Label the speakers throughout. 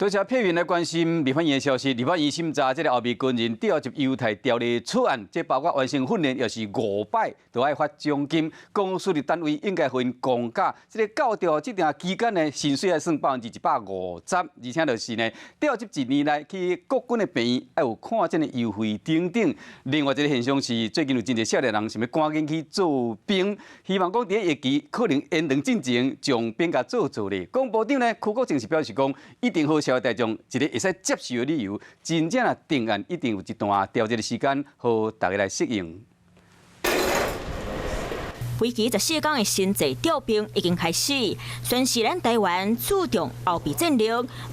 Speaker 1: 多謝片員來關心立法院的消息。立法院審查這个後備軍人調集優待條例草案，這包括完成訓練，抑是五擺都愛發獎金。公私立單位應該予𪜶公假。這个到調這段期間呢，薪水愛算150%，而且就是呢，調職一年內去國軍的病院愛有看診的優惠等等。另外一个現象是，最近有真濟少年人想欲趕緊去做兵，希望講佇役期可能延長進前，將兵共做做咧。國防部長呢，邱國正是表示講，一定予社會大眾一个會使接受的理由，真正若定案一定有一段調節的時間，予大家來適應。
Speaker 2: 為期14天的新制調兵已經開始，宣示咱台灣注重後備戰力，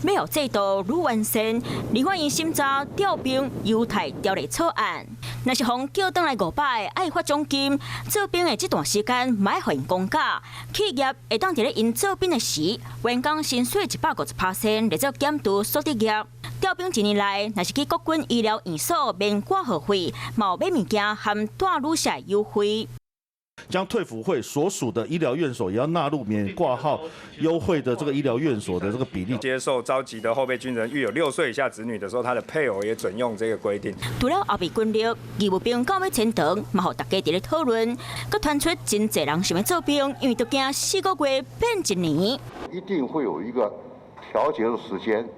Speaker 2: 欲予制度愈完善。立法院審查調兵優待條例草案，若是予人叫轉來五擺，愛發獎金，做兵的這段時間嘛愛予𪜶公假，企業會當佇咧𪜶做兵的時，員工薪水150%來做減除所得額。調兵一年內，若是去國軍醫療院所免掛號費，嘛有買物件含蹛旅社優惠。
Speaker 3: 將退輔會所屬的醫療院所也要納入免掛號優惠的這個醫療院所的這個比例。
Speaker 4: 接受召集的後備軍人育有6歲以下子女的時候，他的配偶也準用這個規定。
Speaker 2: 除了後備軍力，義務兵到尾簽長，嘛予大家佇咧討論，閣傳出真濟人想欲做兵，因為都驚4個月變一年。
Speaker 5: 一定會有一個調節的時間，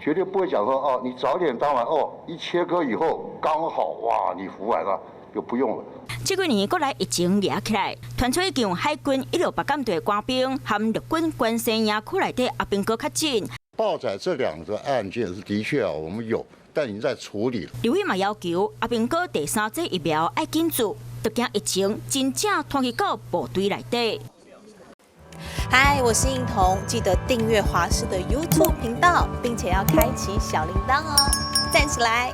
Speaker 5: 絕對不會講說哦，你早點當完哦，一切割以後剛好哇，你服完了就不用了。
Speaker 2: 這幾年國內疫情惹起來，傳出已經有海軍168艦隊官兵和陸軍關山營區內底阿兵哥確診。
Speaker 5: 報載這兩個案件是的確啊，我們有，但已經在處理了。
Speaker 2: 立委嘛要求阿兵哥第三劑疫苗愛緊注，都驚疫情真正拖去到部隊內底。
Speaker 6: 嗨，我是應彤，記得訂閱華視的 YouTube 頻道，並且要開啟小鈴鐺哦，讚起來！